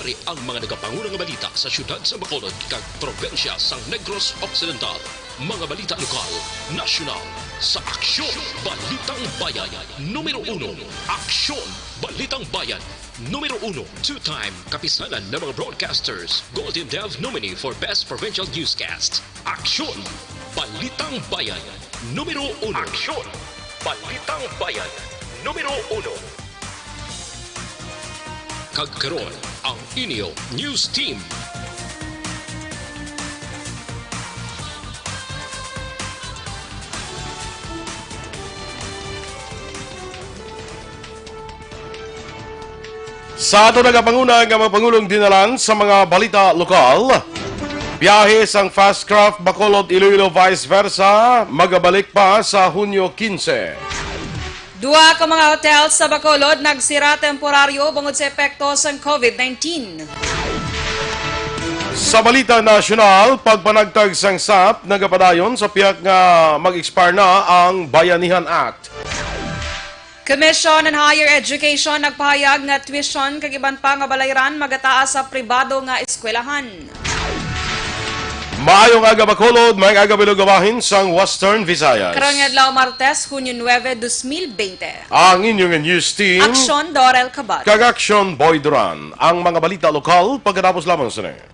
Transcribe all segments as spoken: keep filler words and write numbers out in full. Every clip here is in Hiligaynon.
Ang mga nagapanguna nga balita sa siyudad sa Bacolod kag probinsya sang Negros Occidental. Mga balita lokal, nasyonal, sa Aksyon Balitang Bayan, numero uno. Aksyon Balitang Bayan, numero uno. Two-time kapisanan ng mga broadcasters, Golden Dove nominee for Best Provincial Newscast. Aksyon Balitang Bayan, numero uno. Aksyon Balitang Bayan, numero uno. Kag karon, ang inyo news team. Sa ato nagapanguna nga mga pangulong dinalan sa mga balita lokal, biyahe sang Fast Craft Bacolod Iloilo vice versa magabalik pa sa Hunyo quince. Duha ka mga hotel sa Bacolod nagsira temporaryo bangod sa epekto sang COVID nineteen. Sa balita nasyonal, pagpanagtag sang SAP nagapadayon sa pihak nga mag-expire na ang Bayanihan Act. Commission on Higher Education nagpahayag nga tuition kag iban pa nga balayran magataas sa pribado nga eskwelahan. Maayong aga, Bacolod, maayong aga, Bilog, bahin sang Western Visayas. Karong adlaw, Martes, Hunyo nuebe, dos mil bente. Ang inyong news team, Aksyon Dorel Cabal kag Aksyon Boy Duran. Ang mga balita lokal pagkatapos lamang sini.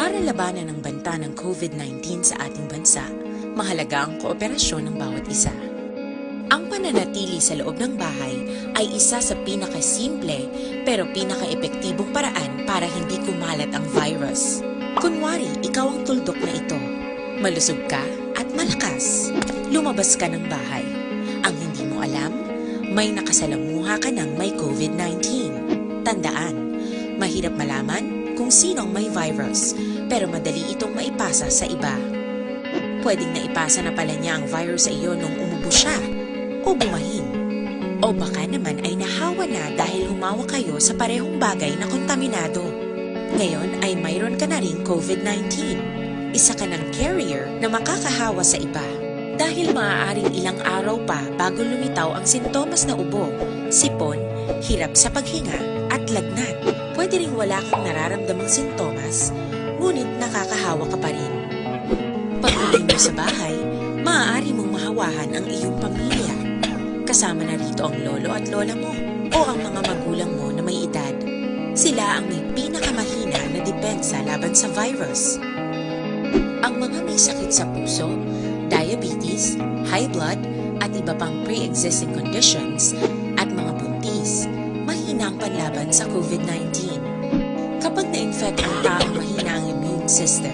Para labanan ang banta ng COVID nineteen sa ating bansa, mahalaga ang kooperasyon ng bawat isa. Ang pananatili sa loob ng bahay ay isa sa pinakasimple pero pinakaepektibong paraan para hindi kumalat ang virus. Kunwari, ikaw ang tuldok na ito. Malusog ka at malakas. Lumabas ka ng bahay. Ang hindi mo alam, may nakasalamuha ka ng may COVID nineteen. Tandaan, mahirap malaman kung sino ang may virus, pero madali itong maipasa sa iba. Pwedeng naipasa na pala niya ang virus sa iyo nung umubo siya o bumahin. O baka naman ay nahawa na dahil humawak kayo sa parehong bagay na kontaminado. Ngayon ay mayroon ka na ring COVID nineteen. Isa ka ng carrier na makakahawa sa iba. Dahil maaaring ilang araw pa bago lumitaw ang sintomas na ubo, sipon, hirap sa paghinga, at lagnat. Pwede ring wala kang nararamdamang sintomas, ngunit nakakahawa ka pa rin. Pag-uwi mo sa bahay, maaari mong mahawahan ang iyong pamilya. Kasama na rito ang lolo at lola mo o ang mga magulang mo na may edad. Sila ang may pinakamahina na depensa laban sa virus. Ang mga may sakit sa puso, diabetes, high blood, at iba pang pre-existing conditions, at mga buntis, mahina ang panlaban sa COVID nineteen. Kapag na-infect ang taong mahina ang immune system,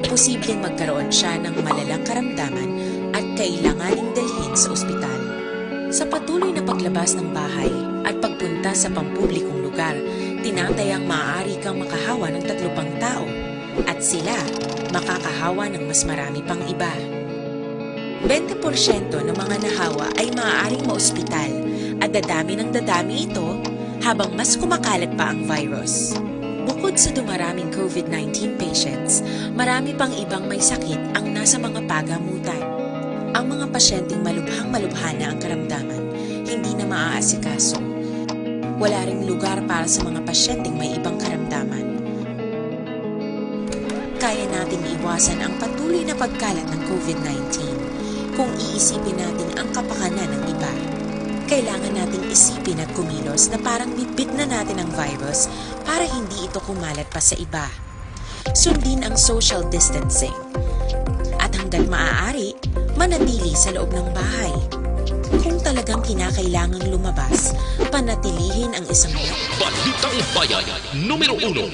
posibleng magkaroon siya ng malalang karamdaman at kailanganing dalhin sa ospital. Sa patuloy na paglabas ng bahay at pagpunta sa pampublikong lugar, tinatayang maaari kang makahawa ng tatlo pang tao at sila makakahawa ng mas marami pang iba. Bente porsyento ng mga nahawa ay maaaring maospital at dadami ng dadami ito habang mas kumakalat pa ang virus. Bukod sa dumaraming COVID nineteen patients, marami pang ibang may sakit ang nasa mga pagamutan. Ang mga pasyenteng malubhang-malubha na ang karamdaman, hindi na maaasikaso. Wala ring lugar para sa mga pasyenteng may ibang karamdaman. Kaya nating iwasan ang patuloy na pagkalat ng COVID nineteen kung iisipin natin ang kapakanan ng iba. Kailangan nating isipin at kumilos na parang bitbit na natin ang virus para hindi ito kumalat pa sa iba. Sundin ang social distancing. At hanggat maaari, manatili sa loob ng bahay. Kung talagang kinakailangang lumabas, panatilihin ang isang Balitang Bayan, numero uno.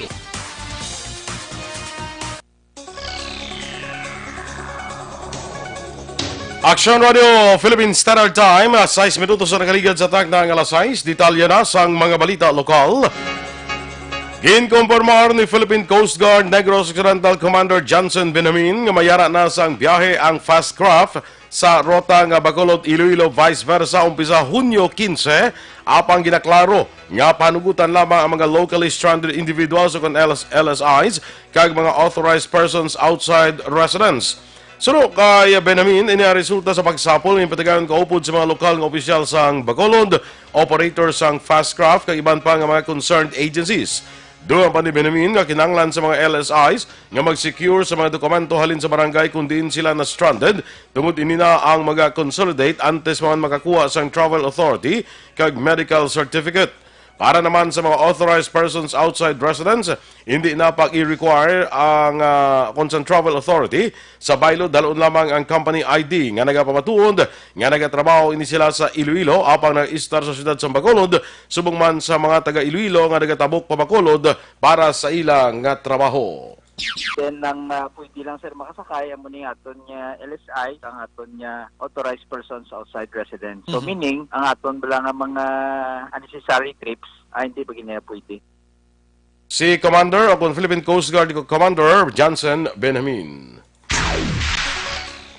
Aksyon Radio Philippine Standard Time, alas sais minutos na nakaligad sa takna nga alas sais. Detalye na sang mga balita lokal. Ginkompormar ni Philippine Coast Guard Negros Occidental Commander Johnson Benjamin nga mayara na sang biyahe ang Fast Craft sa rota nga Bacolod, Iloilo, vice versa, umpisa Hunyo quince, apang ginaklaro nga panugutan lamang ang mga locally stranded individuals o kon L S, L S Is kag mga authorized persons outside residence. Suno kay Benjamin, ini ang resulta sa pagsapol nga ginpatigayon kaupod sa mga lokal nga opisyal sang Bacolod, operator sang Fastcraft, kag iban pa nga mga concerned agencies. Dugang pa ni Benjamin nga kinahanglan sa mga L S Is nga mag-secure sa mga dokumento halin sa barangay kung diin sila na-stranded, tungod ini na ang maga-consolidate antes man makakuha sang travel authority kag medical certificate. Para naman sa mga authorized persons outside residence, hindi na pag-i-require ang, ah, kon sang travel authority. Sa baylo, dalon lamang ang company I D nga nagapamatuod nga nagatrabaho ini sila sa Iloilo apang nag-istar sa siyudad sa Bacolod, subong man sa mga taga Iloilo nga nagatabok pa Bacolod para sa ila nga trabaho. Then ang, ah, pwede lang, sir, makasakay amo ning aton nga L S I, ang aton nga authorized persons outside residence. So, Mhm. meaning, ang aton bala nga mga unnecessary trips, ah, hindi ba gina pwede? Si Commander o kon Philippine Coast Guard Commander Johnson Benjamin.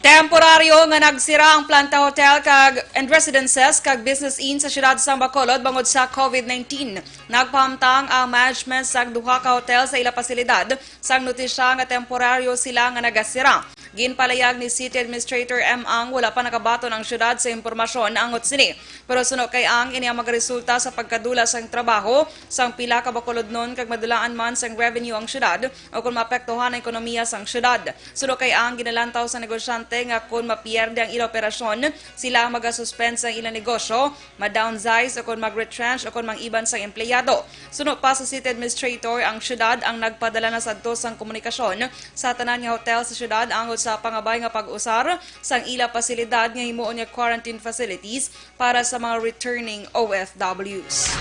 Temporaryo nga nagsira ang Planta Hotel kag, and Residences kag Business Inn sa siyudad sang Bacolod bangod sa COVID nineteen. Nagpahamtang ang management sang duha ka hotel sa ila pasilidad sang notisya nga temporaryo sila nga nagasira. Ginpalayag ni City Administrator M. Ang wala pa nakabaton ang siyudad sa impormasyon angot sini. Pero suno kay Ang, ini ang magaresulta sa pagkadula sang trabaho sang pila ka Bacolodnon kag madulaan man sang revenue ang siyudad o kon maapektuhan ang ekonomiya sang siyudad. Suno kay Ang, ginalantaw sa negosyante nga kon mapierde ang ila operasyon, sila ang magasuspend sa ilang negosyo, ma-downsize o kon mag-retrench o kon mang-iban sang empleyado. Suno pa sa City Administrator, ang siyudad ang nagpadala na sadto sang komunikasyon sa tanan nga hotel sa siyudad angot sa pangabay nga pag-usar sang ila pasilidad nga himuon nga quarantine facilities para sa mga returning O F Ws.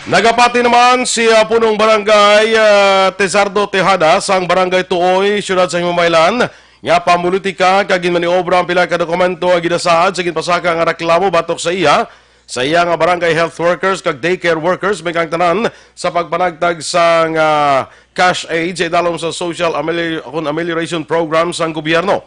Nagapati naman si, ah, Punong Barangay, ah, Tizardo Tejada sang Barangay Tuoy, siyudad sa Himamaylan, nga pamulitika kag ginmaniobra ang pila ka dokumento nga ginasaad sa ginpasaka nga reklamo batok sa iya, sa iya nga barangay health workers kag daycare workers, may kang tanan sa pagpanagtag sang, ah, cash aid sa idalom sa social ameli-, kon amelioration program sang gobyerno.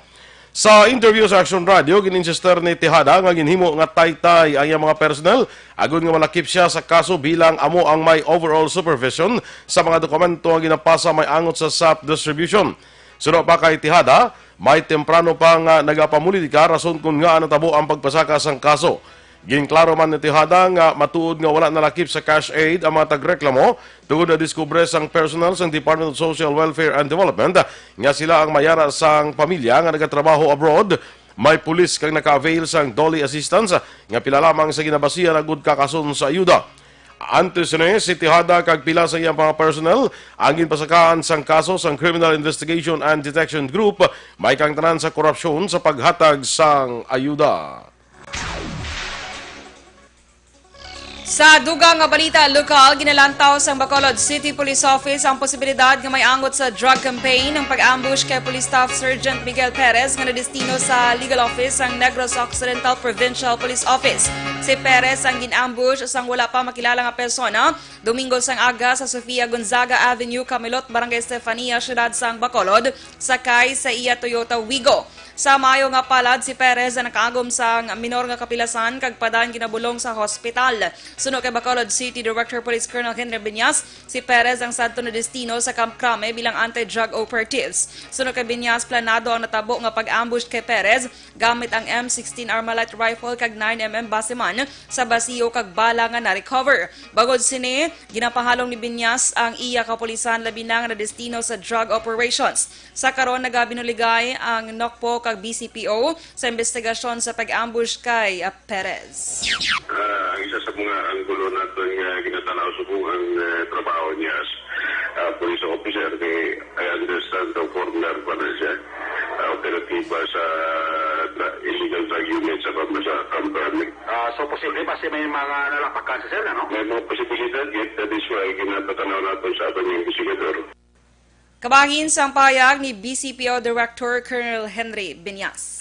Sa interview sa Action Radio, gin-insister ni Tejada nga ginhimo nga taytay ang iyang mga personnel agod nga malakip siya sa kaso bilang amo ang may overall supervision sa mga dokumento nga ginapasa may angot sa SAP distribution. Suno pa kay Tejada, may temprano pa nga nagapamulitika rason kon ngaa natabo ang pagpasaka sang kaso. Ginklaro man ni Tejada nga matuod nga wala nalakip sa cash aid ang mga tagreklamo tungod nadiskubre sang personnel sang Department of Social Welfare and Development nga sila ang may ara sang pamilya nga nagatrabaho abroad. May pulis kag naka-avail sang DOLE assistance nga pila lamang sa ginabasihan agud kakason sa ayuda. Antes ni, si Tejada kag pila sa iyang mga personnel ang ginpasakaan sang kaso sang Criminal Investigation and Detection Group, may kang tanan sa korupsyon sa paghatag sang ayuda. Sa dugang nga balita lokal, ginalantaw sang Bacolod City Police Office ang posibilidad nga may angot sa drug campaign ang pag-ambush kay Police Staff Sergeant Miguel Perez nga nadestino sa legal office sang Negros Occidental Provincial Police Office. Si Perez ang gin-ambush sang wala pa makilala nga persona Domingo sang aga sa Sofia Gonzaga Avenue, Camilot, Barangay Estefania, siyudad sang Bacolod, sakay sa iya Toyota Wigo. Sa maayo nga palad, si Perez ang nakaagom sang minor nga kapilasan kag padan ginabulong sa hospital. Suno kay Bacolod City Director Police Colonel Henry Binyas, si Perez ang sadto nadestino sa Camp Crame bilang anti-drug operatives. Suno kay Binyas, planado ang natabo nga pag-ambush kay Perez gamit ang M sixteen Armalite rifle kag nine M M Baseman sa basiyo kag bala nga na-recover. Bangod sini, ginapahalong ni Binyas ang iya kapulisan, labi na nga nadestino sa drug operations. Sa karon, nagabinuligay ang NOCPO kag B C P O sa investigasyon sa pag-ambush kay, ah, Perez. Ah, ang isa sa mga anggulo naton nga ginatanaw subong ang, eh, trabaho niya as, ah, police officer kay, I understand, the former pa na siya, ah, operatiba sa dra-, illegal drug unit sa pamasa company. Ah, so, posible ba siya may mga nalapakan sa sir, ano? May mga posibilidad, yet that is why ginapatanaw naton sa aton nga investigador. Kabahin sang pahayag ni B C P O Director Colonel Henry Binyas.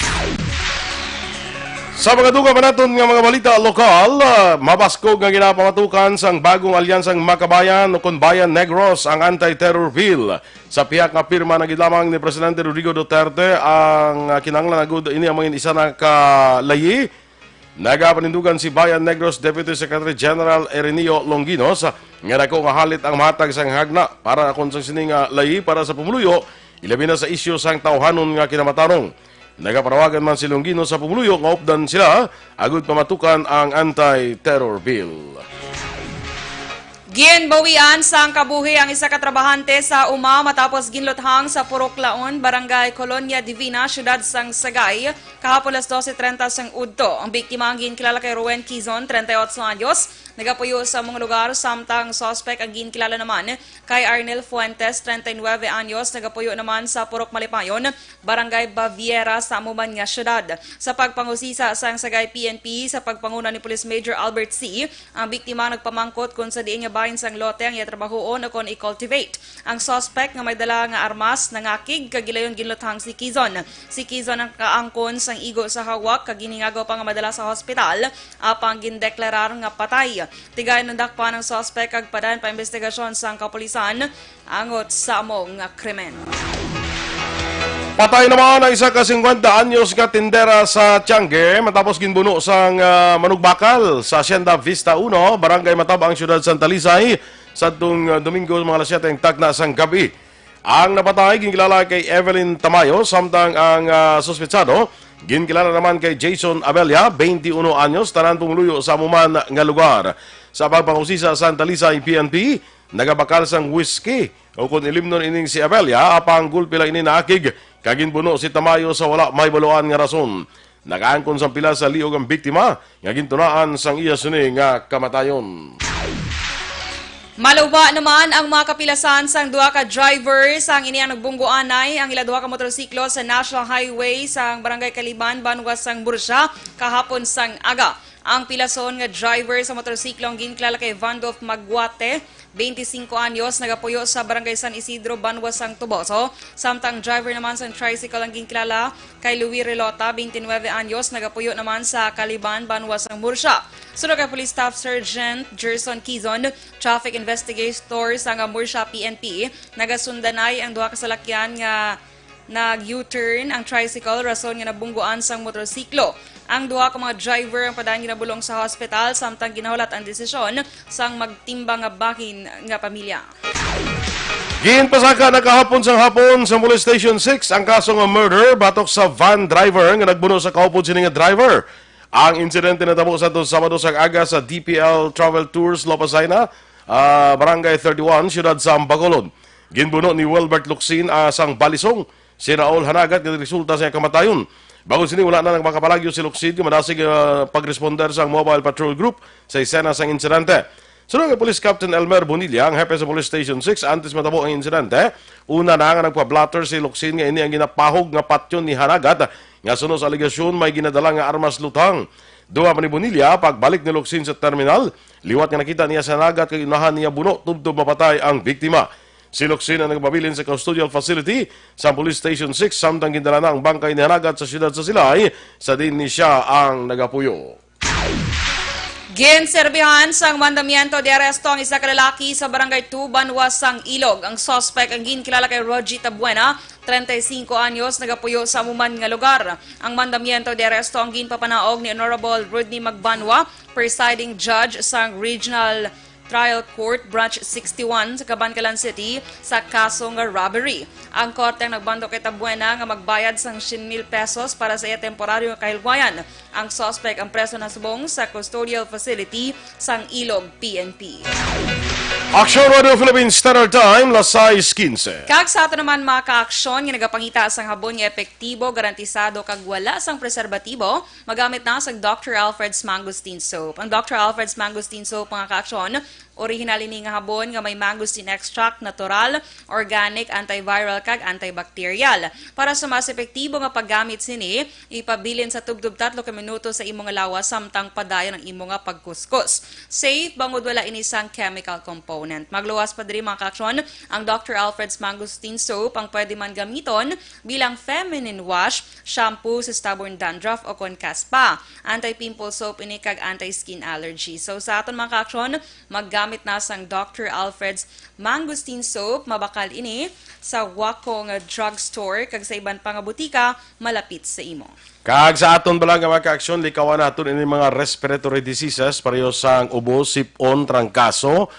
Sa mga dugang pa naton nga mga balita lokal, ah, mabaskog nga ginapamatukan sang bagong alyansang makabayan o kon Bayan Negros ang anti-terror bill. Sa pihak nga pirma na gid lamang ni Presidente Rodrigo Duterte ang, ah, kinahanglan agud ini ang mangin isa na ka layi. Nagapanindugan si Bayan Negros Deputy Secretary General Erinio Longinos nga dako nga halit ang mahatag sang hagna para kon sa sini nga layi para sa pumuluyo, ilabi na sa isyu sang tawhanon nga kinamatarong. Nagapanawagan man si Longinos sa pumuluyo nga updan sila agud pamatukan ang anti-terror bill. Ginbawian sang kabuhi ang isa ka trabahante sa uma matapos ginluthang sa Purok Laon, Barangay Colonia Divina, Siyudad sang Sagay, kahapon alas dose treinta sang udto. Ang biktima ang ginkilala kay Rowen Quizon, treinta y ocho anyos, nagapuyo sa among lugar, samtang suspect ang ginkilala naman kay Arnel Fuentes, treinta y nueve anyos, nagapuyo naman sa Purok Malipayon, Barangay Baviera sa amo man nga siyudad. Sa pagpangusisa sang Sagay P N P sa pagpanguna ni Police Major Albert C, ang biktima nagpamangkot kon sa diin nga bahin sang lote ang iya trabahoon o kon i-cultivate. Ang suspect nga may dala nga armas nangakig kag gilayon ginluthang si Kizon. Si Kizon ang kaangkon sang igo sa hawak kag ginhingagaw pa nga madala sa hospital, apang gindeklarar nga patay. Tigayon nadakpan ang suspect kag padayon pa imbestigasyon sang kapulisan angot sa amo nga krimen. Patay naman ang isa ka singkwenta anyos nga tindera sa Tiangge matapos ginbuno sang, ah, manugbakal sa Hacienda Vista Uno, Barangay Matabang, Siyudad Santa Lisay, sadtong, ah, Domingo, mga alas siyete ang takna sang gabi. Ang napatay ginkilala kay Evelyn Tamayo, samtang ang, ah, suspetsado ginkilala naman kay Jason Abella, twenty-one anyos, tanan pumuluyo sa amo man nga lugar. Sa pagpangusisa sa Santa Lisay P N P, nagabakal sang whisky o kon ilimnon ining si Abella, apang gulpi lang ini naakig kag ginbuno si Tamayo sa wala mahibaluan nga rason. Nakaangkon sang pila sa liog ang biktima nga gintunaan sang iya sini nga kamatayon. Maluba naman ang mga kapilasan sang duha ka driver sang ini ang nagbunggo anay ang ila duha ka motorsiklo sa National Highway sang Barangay Caliban, banwa sang Murcia, kahapon sang aga. Ang pilason nga driver sa motorsiklo ang ginkilala kay Vandolf Magwate, twenty-cinco anyos, nagapuyo sa Barangay San Isidro, banwa sang Toboso, samtang driver naman sang tricycle ang ginkilala kay Louis Relota, twenty-nueve anyos, nagapuyo naman sa Caliban, banwa sang Murcia. Suno kay Police Staff Sergeant Gerson Kizon, traffic investigator sang Murcia P N P, nagasundanay ang duha ka salakyan nga nag-U-turn ang tricycle, rason nga nabungguan sang motorsiklo. Ang duha ka mga driver ang padayon ginabulong sa hospital, samtang ginahulat ang desisyon sang magtimbang nga bahin nga pamilya. Ginpasaka na kahapon sang hapon sa Police Station six ang kaso nga murder batok sa van driver nga nagbuno sa kaupod sini nga driver. Ang insidente natabo sa Sabado sa aga sa D P L Travel Tours, Lopasina, ah, Barangay thirty-one, siyudad sa Bacolod. Ginbuno ni Wilbert Locsin, ah, sang balisong si Raul Hanagat nga resulta sa iyang kamatayon. Bangod sini, wala na nagmakapalagyo si Locsin nga madasig, ah, pagresponder sang Mobile Patrol Group sa eksena sang insidente. Suno kay Police Captain Elmer Bonilla, ang hepe sa Police Station six, antes matabo ang insidente, una na nga nagpa-blotter si Locsin nga ini ang ginapahog nga patyon ni Hanagat, nga suno sa alegasyon may ginadala nga armas luthang. Duha pa ni Bonilla, pagbalik ni Locsin sa terminal, liwat nga nakita niya si Hanagat kag inahan niya buno tubtob mapatay ang biktima. Si Locsin ang nagpabilin sa custodial facility sa Police Station six, samtang gindala na ang bangkay ni Hanagat sa siyudad sa Silay, sa diin ni siya ang nagapuyo. Ginserbihan sang mandamiento de aresto ang isa ka lalaki sa Barangay two, banwa sang Ilog. Ang suspect ang ginkilala kay Rogie Tabuena, treinta y cinco anyos, nagapuyo sa amo man nga lugar. Ang mandamiento de aresto ang ginpapanaog ni Honorable Rodney Magbanwa, presiding judge sang Regional Trial Court, Branch sixty-one sa Kabankalan City, sa kaso nga robbery. Ang korte ang nagbando kay Tabuena nga magbayad sang syen mil pesos para sa iya temporaryo nga kahilwayan. Ang suspect ang preso na subong sa custodial facility sang Ilog P N P. Aksyon Radio Philippines Standard Time, las sais quince. Kag sa ato naman mga kaaksyon nga nagapangita sang habon nga epektibo, garantisado kag wala sang preserbatibo, magamit na sang Doctor Alfred's Mangosteen Soap. Ang Doctor Alfred's Mangosteen Soap, mga kaaksyon, Orihinal ini nga habon nga may mangosteen extract, natural, organic, antiviral, kag antibacterial. Para sa mas epektibo nga paggamit sini, ipabilin sa tubtob tatlo ka minuto sa imo nga lawas samtang padayon ang imo nga pagkuskos. Safe bangod wala ini sang chemical component. Magluwas pa diri, mga kaaksyon, ang Doctor Alfred's Mangosteen Soap ang pwede man gamiton bilang feminine wash, shampoo sa stubborn dandruff o kon kaspa. Anti-pimple soap ini kag anti-skin allergy. So, sa aton, mga kaaksyon, maggamit na sang Doctor Alfred's Mangosteen Soap. Mabakal ini sa Waco nga drugstore kag sa iban pa nga butika malapit sa imo. Kag sa aton bala nga mga kaaksyon, likawan naton ini mga respiratory diseases, pareho sang ubo, sip-on, trangkaso.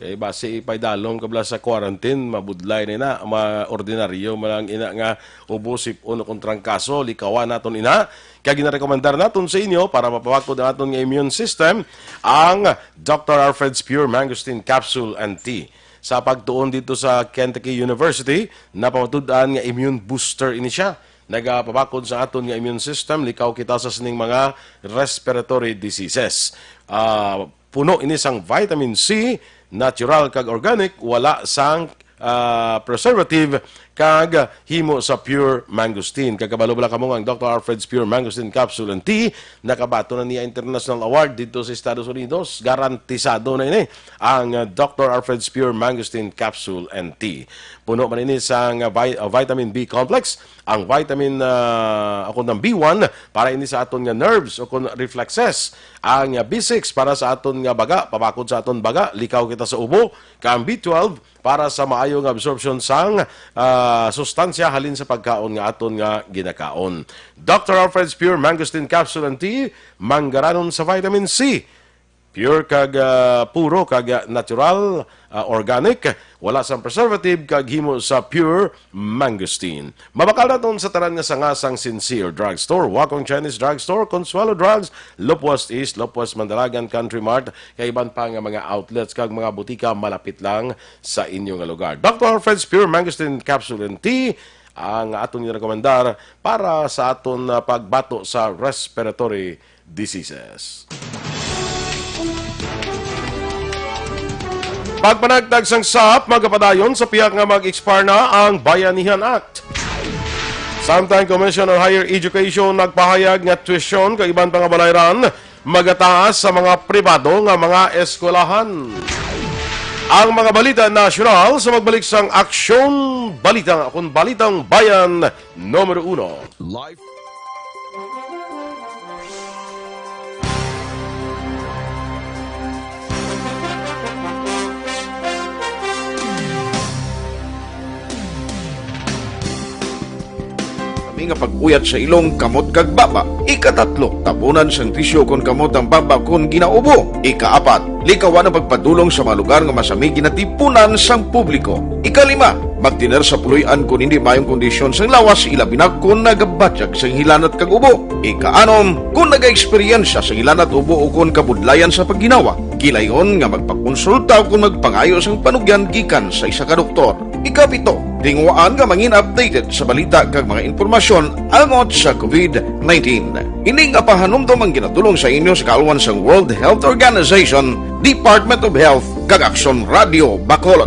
Kay basi ipaidalom ka bala sa quarantine, mabudlay na na, maordinaryo man lang ina nga ubo, sip-on, o kon trangkaso, likawan naton ina. Kag ginarekomendar naton sa inyo para mapabakod ang aton nga immune system, ang Doctor Alfred's Pure Mangosteen Capsule and Tea. Sa pagtuon dito sa Kentucky University, napamatud-an nga immune booster ini siya. Nagapabakod sa aton nga immune system, likaw kita sa sining mga respiratory diseases. Ah, puno ini sang vitamin C, natural kag organic, wala sang, ah, preservative, kag himo sa pure mangosteen. Kag kabalo bala kamo nga ang Doctor Alfred's Pure Mangosteen Capsule and Tea, nakabaton na niya international award dito sa Estados Unidos. Garantisado na ini ang, ah, Doctor Alfred's Pure Mangosteen Capsule and Tea. Puno man ini sang, ah, vi-, ah, vitamin B complex, ang vitamin, ah, ako ng B one, para ini sa aton nga nerves o kon reflexes. Ang, ah, B six para sa aton nga baga, pabakod sa aton baga, likaw kita sa ubo. Kag ang B twelve para sa maayo nga absorption sang, ah, sustansya halin sa pagkaon nga aton nga ginakaon. Doctor Alfred's Pure Mangosteen Capsule and Tea, manggaranon sa vitamin C. Pure kag, ah, puro kag, ah, natural, ah, organic, wala sang preservative kag himo sa pure mangosteen. Mabakal naton sa tanan nga sanga sang Sincere Drugstore, Wakong Chinese Drugstore, Consuelo Drugs, Lop West East, Lop West Mandalagan, Country Mart, kag iban pa nga mga outlets kag mga butika malapit lang sa inyo nga lugar. Doctor Alfred's Pure Mangosteen Capsule and Tea ang aton ginarekomendar para sa aton, ah, pagbato sa respiratory diseases. Pagpanagtag sang sap, magapadayon sa pihak nga mag-expire na ang Bayanihan Act. Samtang Commission on Higher Education nagpahayag nga tuition kag iban pa nga balayran magataas sa mga pribado nga mga eskwelahan. Ang mga balita nasyonal sa magbalik sang Aksyon Balita, akon Balitang Bayan numero uno. Live. Kami nga pag-uyat sa ilong, kamot kag baba. Ikatatlo, tabunan sang tisyo kon kamot ang baba kon ginaubo. Ikaapat, likawan ang pagpadulong sa mga lugar nga masami ginatipunan sang publiko. Ikalima, magtener sa puloy-an kon hindi maayong kondisyon sang lawas, ilabi na kon nagabatyag sang hilanat kag ubo. Ikaanom, kon nagaeksperyensya sang hilanat, ubo, o kon kabudlayan sa pagginawa, gilayon nga magpakonsulta o kon magpangayo sang panugyan gikan sa isa ka doktor. Ikapito, tinguhaan nga mangin updated sa balita kag mga impormasyon angot sa COVID nineteen. Ini nga pahanumdom ang ginatulong sa inyo sa kaalwan sang World Health Organization, Department of Health, kag Aksyon Radio Bacolod.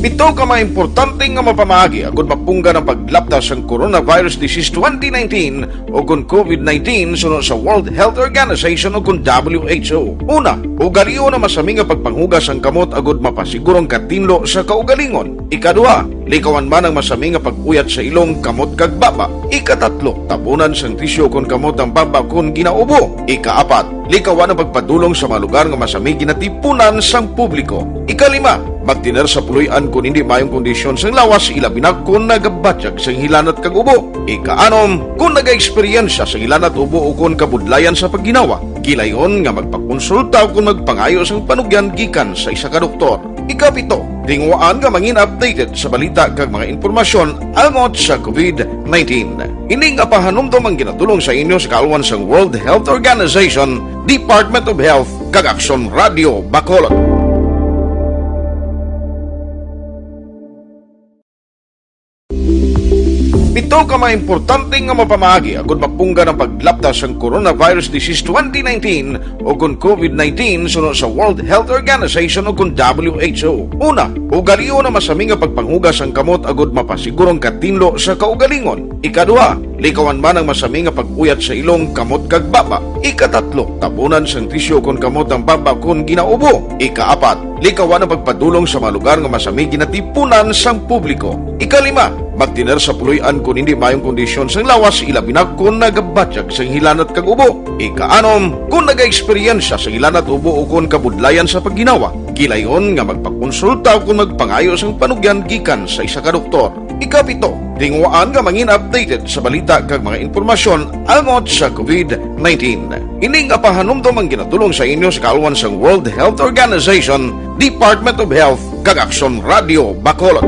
Pito ka mga importante nga mapamaagi agud mapunggan ang paglapta sang coronavirus disease twenty nineteen o kon COVID nineteen suno sa World Health Organization o kon W H O. Una, ugalion ang masami nga pagpanghugas sang kamot agud mapasiguro ang katinlo sa kaugalingon. Ikaduha, likawan man ang masami nga pag-uyat sa ilong, kamot kag baba. Ikatatlo, tabunan sang tisyo kon kamot ang baba kon ginaubo. Ikaapat, likawan ang pagpadulong sa mga lugar nga masami ginatipunan sang publiko. Ikalima, magtener sa puloy-an kon hindi maayong kondisyon sang lawas, ilabi na kon nagabatyag sang hilanat kag ubo. Ikaanom, kon nagaeksperyensya sang hilanat, ubo, o kon kabudlayan sa pagginawa, gilayon nga magpakonsulta o kon magpangayo sang panugyan gikan sa isa ka doktor. Ikapito, tinguhaan nga mangin updated sa balita kag mga impormasyon angot sa COVID nineteen. Ini nga pahanumdom ang ginatulong sa inyo sa kaalwan sang World Health Organization, Department of Health, kag Aksyon Radio Bacolod. Pito Ito ka mga importante nga mapamaagi agud mapunggan ang paglapta sang coronavirus disease twenty nineteen o kon COVID nineteen suno sa World Health Organization o kon W H O. Una, ugalion ang masami nga pagpanghugas sang kamot agud mapasiguro ang katinlo sa kaugalingon. Ikaduha, likawan man ang masami nga pag-uyat sa ilong, kamot kag baba. Ikatatlo, tabunan sang tisyu kon kamot ang baba kon ginaubo. Ikaapat, likawan ang pagpadulong sa mga lugar nga masami ginatipunan sang publiko. Ikalima, magtener sa puloy-an kon hindi maayong kondisyon sang lawas, ilabi na kon nagabatyag sang hilanat kag ubo. Ikaanom, kon nagaeksperyensya sang hilanat, ubo o kon kabudlayan sa pagginawa, gilayon nga magpakonsulta o kon magpangayo sang panugyan gikan sa isa ka doktor. Ikapito, tinguhaan nga mangin updated sa balita kag mga impormasyon angot sa COVID nineteen. Ini nga pahanumdom ang ginatulong sa inyo sa kaalwan sang World Health Organization, Department of Health, kag Aksyon Radio Bacolod.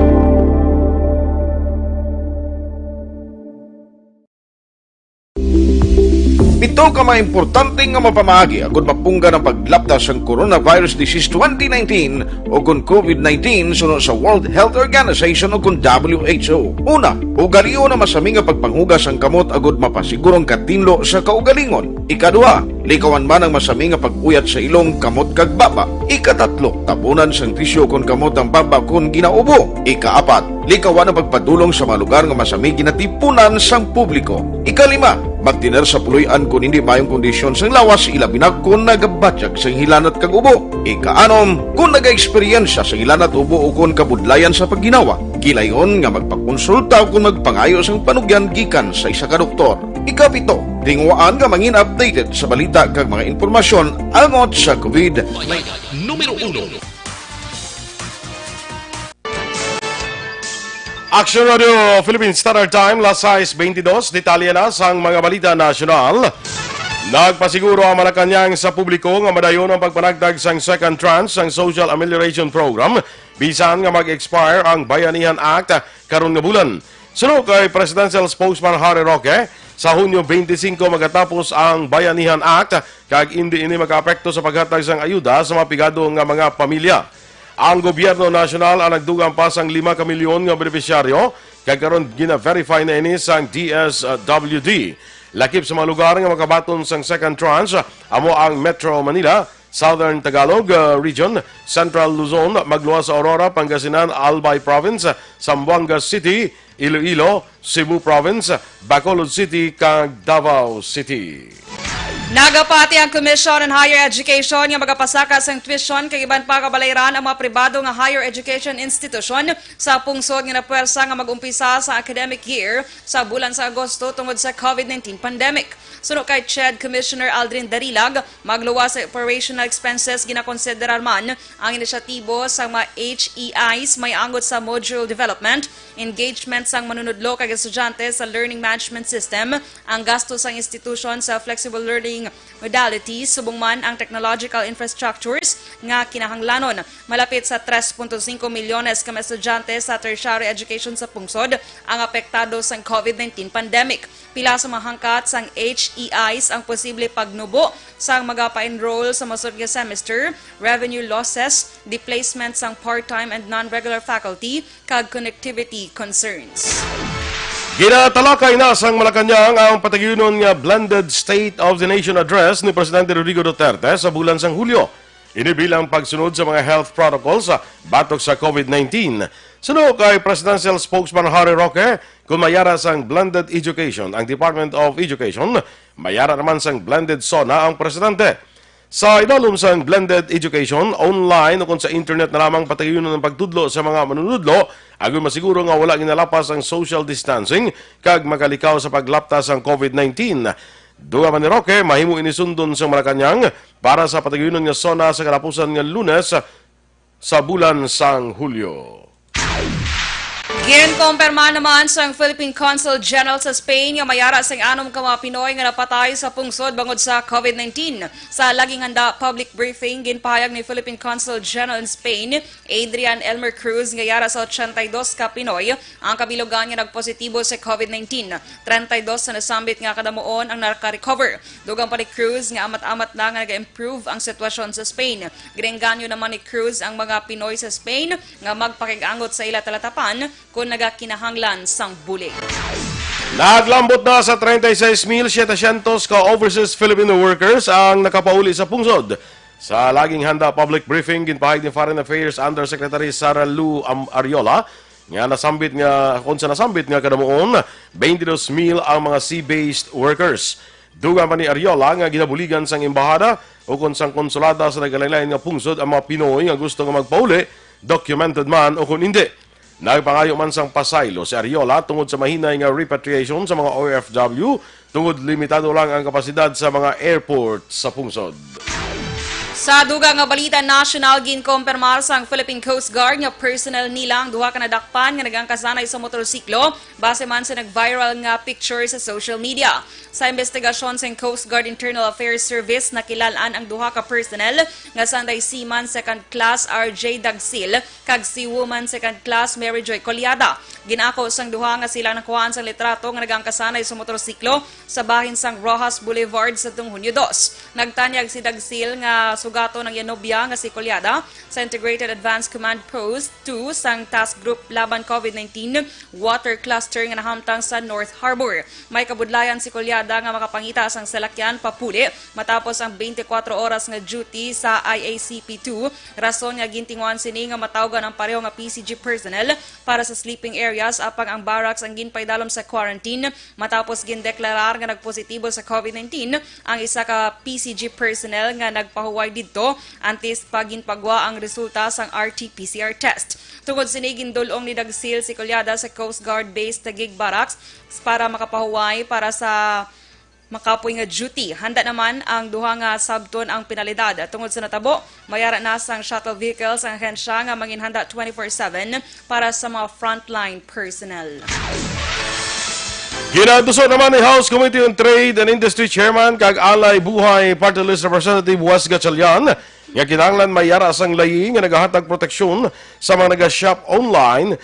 Pito ka mga importante nga mapamaagi agud mapunggan ang paglapta sang coronavirus disease twenty nineteen o kon COVID nineteen suno sa World Health Organization o kon W H O. Una, ugalion ang masami nga pagpanghugas sang kamot agud mapasiguro ang katinlo sa kaugalingon. Ikaduha, likawan man ang masami nga pag-uyat sa ilong, kamot kag baba. Ikatatlo, tabunan sang tisyu kon kamot ang baba kon ginaubo. Ikaapat, likawan ang pagpadulong sa mga lugar nga masami ginatipunan sang publiko. Ikalima, magtener sa puloy-an kon hindi maayong kondisyon sang lawas, ilabi na kon nagabatyag sang hilanat kag ubo. Ikaanom, kon nagaeksperyensya sang hilanat, ubo o kon kabudlayan sa pagginawa, gilayon nga magpakonsulta o kon magpangayo sang panugyan gikan sa isa ka doktor. Ikapito, tinguhaan nga mangin updated sa balita kag mga impormasyon angot sa COVID. Numero uno. Action Radio Philippine Standard Time, las sais beintidos. Detalye na sang mga balita nasyonal. Nagpasiguro ang Malacañang sa publiko nga madayon ang pagpanagtag sang second tranche sang Social Amelioration Program, bisan nga mag-expire ang Bayanihan Act karon nga bulan. Suno kay Presidential Spokesman Harry Roque, sa Hunyo twenty-five magatapos ang Bayanihan Act, kag indi ini makaapekto sa paghatag sang ayuda sa mga pigado nga mga pamilya. Ang gobyerno nasyonal ang nagdugang pa sang lima ka milyon nga benepisyaryo, kag karon gina-verify na ini sang D S W D. Lakip sa mga lugar nga makabaton sang second tranche amo ang Metro Manila, Southern Tagalog, uh, Region, Central Luzon, magluwas sa Aurora, Pangasinan, Albay Province, Zamboanga City, Iloilo, Cebu Province, Bacolod City, kag Davao City. Nagapati ang Commission on Higher Education nga magapasaka sang tuition kag iban pa kabalayran ang mga pribado nga higher education institution sa pungsod nga napwersa nga mag-umpisa sa academic year sa bulan sa Agosto tungod sa COVID nineteen pandemic. Suno kay CHED Commissioner Aldrin Darilag, magluwas sa operational expenses, ginakonsiderar man ang inisyatibo sa mga H E Is may anggot sa module development, engagement sang manunudlo kag estudyante sa learning management system, ang gasto sang institusyon sa flexible learning modalities, subong man ang technological infrastructures nga kinahanglanon. Malapit sa tres punto singko milyones ka mga estudyante sa tertiary education sa pungsod ang apektado sang COVID nineteen pandemic. Pila sa mga hangkat sang H E Is ang posible pagnubo sang mga pa-enroll sa masunod nga semester, revenue losses, displacement sang part-time and non-regular faculty, kag connectivity concerns. Ginatalakay na sang Malacañang ang pataguyunon nga blended State of the Nation Address ni Presidente Rodrigo Duterte sa bulan sang Hulyo. Ini bilang pagsunod sa mga health protocols, ah, batok sa COVID nineteen. Suno kay Presidential Spokesman Harry Roque, kung mayara sang blended education ang Department of Education, mayara naman sang blended SONA ang presidente. Sa idalom sang blended education, online o kung sa internet na lamang pataguyunon ang pagtudlo sa mga manunudlo, agud masiguro nga wala ginalapas ang social distancing kag makalikaw sa paglapta sang COVID nineteen. Dugang man ni Roque, mahimo ini sundon sang Malacañang para sa pataguyunon nga SONA sa katapusan nga Lunes sa bulan sang Hulyo. Ginkumpirma naman sang Philippine Consul General sa Spain nga mayara sing anom ka mga Pinoy nga napatay sa pungsod bangod sa COVID nineteen. Sa Laging Handa public briefing, ginpahayag ni Philippine Consul General in Spain, Adrian Elmer Cruz, nga yara sa ochenta y dos ka Pinoy ang kabilugan nga nagpositibo sa COVID nineteen. Treinta y dos sa nasambit nga kadamuon ang nakarecover. Dugang pa ni Cruz nga amat-amat na nga naga-improve ang sitwasyon sa Spain. Ginaengganyo naman ni Cruz ang mga Pinoy sa Spain nga magpakig-angot sa ila talatapan kon nagakinahanglan sang bulig. Naglambot na sa treinta y seis mil setecientos ka overseas Filipino workers ang nakapauli sa pungsod. Sa laging handa public briefing, ginpahayag ni Foreign Affairs Undersecretary Sara Lou Am-, Ariola nga nasambit nga, kung sa nasambit nga kadamuon, twenty-two mil ang mga sea-based workers. Dugang pa ni Ariola nga ginabuligan sang embahada ukon sang konsulada sa nagkalain-lain nga pungsod ang mga Pinoy nga gusto nga magpauli, documented man ukon indi. Nagpangayo man sang pasaylo si Ariola tungod sa mahinay nga repatriation sa mga O F W tungod limitado lang ang kapasidad sa mga airport sa pungsod. Sa dugang nga balita nasyonal, ginkompirmar sang Philippine Coast Guard nga personnel nila ang duha ka nadakpan nga nagangkasanay sa motorsiklo base man sa nag-viral nga picture sa social media. Sa investigasyon sang Coast Guard Internal Affairs Service, nakilal-an ang duha ka personnel nga sanday Seaman Second Class R J Dagsil kag Seawoman Second Class Mary Joy Colyada. Ginako sang duha nga sila nakuhaan sang litrato nga nagangkasanay sa motorsiklo sa bahin sang Roxas Boulevard sa Hunyo dos. Nagtanyag si Dagsil nga sugaton ang iya nobya nga si Colyada sa Integrated Advance Command Post two sang Task Group laban COVID nineteen Water Cluster nga nahamtang sa North Harbor. May kabudlayan si Colyada nga makapangita sang salakyan papuli matapos ang twenty-four oras nga duty sa I A C P two, rason nga gintinguhan sini nga matawgan ang pareho nga P C G personnel para sa sleeping areas, apang ang barracks ang ginpaidalom sa quarantine matapos gindeklarar nga nagpositibo sa COVID nineteen ang isa ka P C G personnel nga nagpahuway didto antes pa ginpagwa ang resulta sang R T P C R test. Tungod sini, gindul-ong ni Dagsil si Colyada sa Coast Guard Base Taguig Barracks para makapahuway para sa makapoy nga duty. Handa naman ang duha nga sabton ang penalidad. Tungod sa natabo, may ara na sang shuttle vehicle sang ahensya nga manginhanda twenty-four seven para sa mga frontline personnel. Ginaantuso naman ni House Committee on Trade and Industry Chairman kag Alay Buhay Party List Representative Wes Gatchalian nga kinahanglan may ara sang layi nga nagahatag proteksyon sa mga naga-shop online,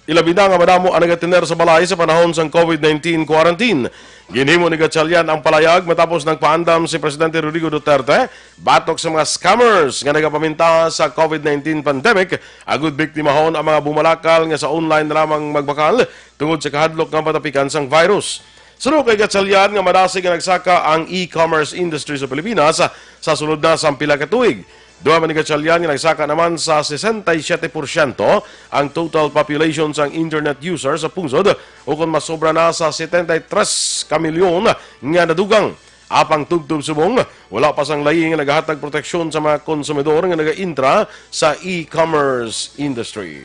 ilabi na nga madamo ang nagatiner sa balay sa panahon sang COVID nineteen quarantine. Ginhimo ni Gatchalian ang palayag matapos nagpaandam si Presidente Rodrigo Duterte batok sa mga scammers nga nagapaminta sa COVID nineteen pandemic, agud biktimahon ang mga bumalakal nga sa online na lamang magbakal tungod sa kahadlok nga matapikan sang virus. Suno kay Gatchalian nga madasig nga nagsaka ang e-commerce industry sa Pilipinas sa sulod na sang pila ka tuig. Duha man ni Gatchalian nga nagsaka naman sa sesenta y siyete porsyento ang total population sang internet user sa pungsod, ukon masobra na sa setenta y tres ka milyon nga nadugang. Apang tubtob subong, wala pa sang layi nga nagahatag proteksyon sa mga konsumidor nga nagaintra sa e-commerce industry.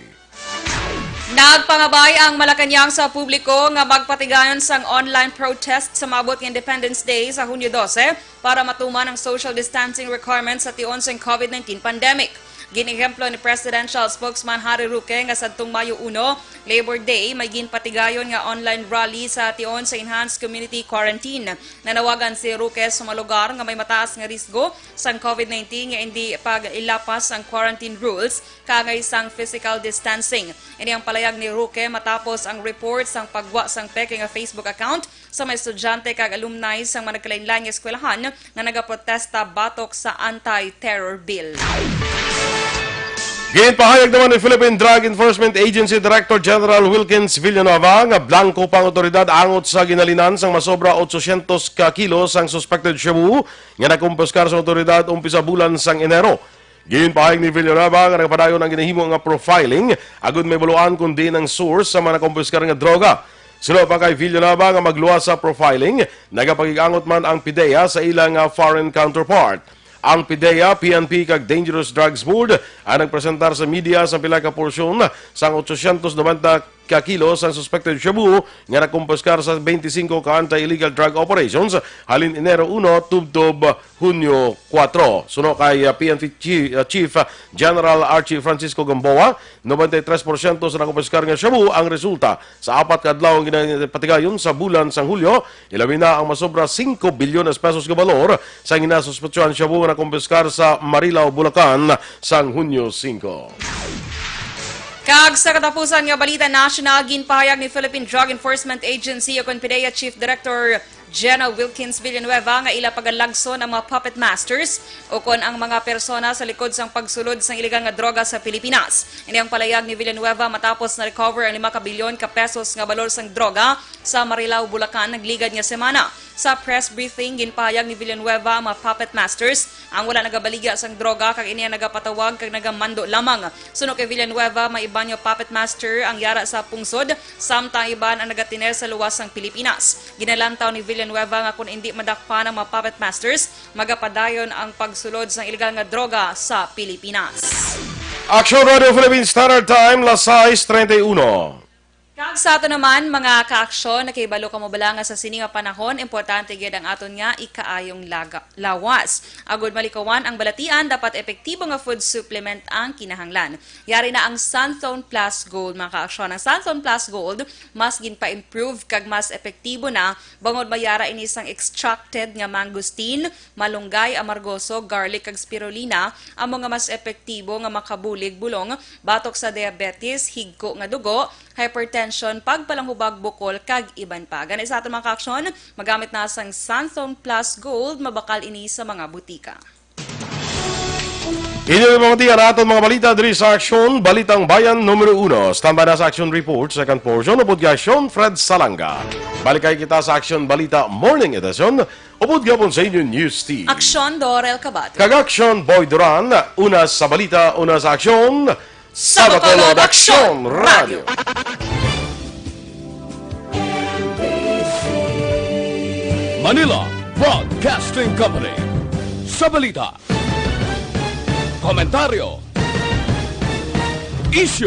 Nagpangabay ang Malacañang sa publiko nga magpatigayon sang online protest sa maabot nga Independence Day sa Hunyo dose para matuman ang social distancing requirements sa tion sang COVID nineteen pandemic. Gin-ehemplo ni Presidential Spokesman Harry Roque nga sadtong Mayo uno, Labor Day, may ginpatigayon nga online rally sa tion sa enhanced community quarantine. Nanawagan si Roque sa mga lugar nga may mataas nga risgo sang COVID nineteen nga indi pag-ilapas ang quarantine rules kaangay sang physical distancing. Ini ang palayag ni Roque matapos ang report sang pagwa sang peke nga Facebook account sa mga estudyante kag alumni sang mga nagkalainlain nga eskwelahan nga nagaprotesta batok sa anti-terror bill. Ginpahayag naman ni Philippine Drug Enforcement Agency Director General Wilkins Villanueva nga blanco pa ang awtoridad angot sa ginhalinan sang masobra otsosyentos ka kilo sang suspected shabu nga nakumpiskar sa awtoridad umpisa bulan sang Enero. Ginpahayag ni Villanueva nga nagapadayon ang ginahimo nga profiling agud mahibaluan kon diin ang source sa mga nakumpiskar nga droga. Suno pa kay Villanueva nga magluwas sa profiling, nagapakig-angot man ang PDEA sa ila nga foreign counterpart. Ang PDEA, P N P kag Dangerous Drugs Board ang nagpresentar sa media sa pila ka porsyon sang otsosyentos nobenta ka kilo sang suspected shabu nga nakumpiskar sa twenty-five ka anti-illegal drug operations halin Enero uno tubtob Hunyo kuwatro. Suno kay, uh, P N P Chi-, uh, Chief, uh, General Archie Francisco Gamboa, nobenta y tres porsyento sa nakumpiskar nga shabu ang resulta sa apat ka adlaw nga ginapatigayon sa bulan sang Hulyo, ilabi na ang masobra singko bilyones pesos nga balor sa ginasuspetsahan shabu nga nakumpiskar sa Marilao, Bulacan sang Hunyo singko. Kag sa katapusan nga balita nasyonal, ginpahayag ni Philippine Drug Enforcement Agency o kon PDEA Chief Director Jenna Wilkins Villanueva nga ila pagalagson ang mga puppet masters o kon ang mga persona sa likod sang pagsulod sang iligal nga droga sa Pilipinas. Ini ang palayag ni Villanueva matapos na-recover ang lima ka bilyon ka pesos nga balor sang droga sa Marilao, Bulacan, nagligad nga semana. Sa press briefing, ginpahayag ni Villanueva ang mga puppet masters ang wala nagabaligya sang droga kag ini ang nagapatawag kag nagamando lamang. Suno kay Villanueva, may iban nga puppet master ang yara sa pungsod, samtang iban ang nagatiner sa luwas sang Pilipinas. Ginalantaw ni Villanueva nga kon indi madakpan ang mga puppet masters, magapadayon ang pagsulod sang iligal nga droga sa Pilipinas. Action Radio Philippine Standard Time, las sais treinta y uno. Kag sa ato naman, mga ka-aksyon, nakahibalo kamo bala nga sa sini nga panahon, importante gyud ang aton nga ikaayong laga-, lawas. Agud malikawan ang balatian, dapat epektibo nga food supplement ang kinahanglan. Yari na ang Santhone Plus Gold, mga ka-aksyon. Ang Santhone Plus Gold, mas ginpa-improve kag mas epektibo na bangod may yara ini sang extracted nga mangosteen, malunggay, amargoso, garlic, kag spirulina, amo nga mas epektibo nga makabulig bulong batok sa diabetes, higko nga dugo, hypertension, pagpalanghubag bukol, kag iban pa. Gani sa aton mga ka-aksyon, magamit na sang Santhone Plus Gold, mabakal ini sa mga butika. Inyo rin mga tiyan aton mga balita diri sa Aksyon, Balitang Bayan numero uno. Standby na sa Aksyon Report, second portion, upod kay Sean Fred Salanga. Balikay kita sa Aksyon Balita Morning Edition, upod gihapon sa inyo News Team. Aksyon, Dorel Cabate. Kag Aksyon, Boy Duran. Una sa balita, una sa aksyon, sa Bacolod Aksyon Radio. Manila Broadcasting Company. Sa balita, komentaryo, isyu,